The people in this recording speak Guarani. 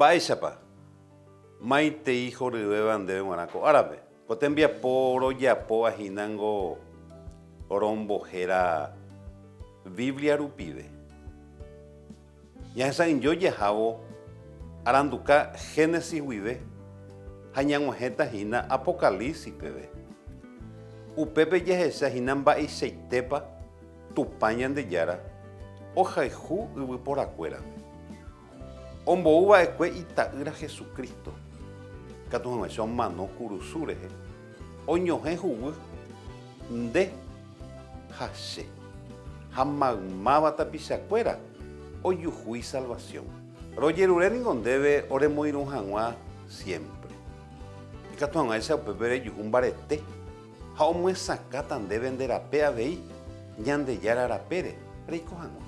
Mba'éichapa maitei horyvéva ndéve g̃uarã ko árape? Ko tembiapo rojapóva hínango rombohéra Biblia rupive. Ñahesa'ỹijo jahávo aranduka Génesis guive ha ñag̃uahẽta hína Apocalipsis peve. Upépe jahecha hína mba'eichaitépa Tupã Ñandejára ohayhu yvyporakuérape. Ombou va'ekue Ita'ýra Jesucristo, katu hag̃uáicha omano kurusu rehe, oñohẽ huguy nde ha che, ha maymáva tapichakuéra ojuhu isalvasión. Rojerure ningo ndéve oremoirũ hag̃ua siémpre. Ikatu hag̃uáicha upépe rejuhu mbarete ha omyesakãta ndéve nde rape avei Ñandejára rapére reiko hag̃ua.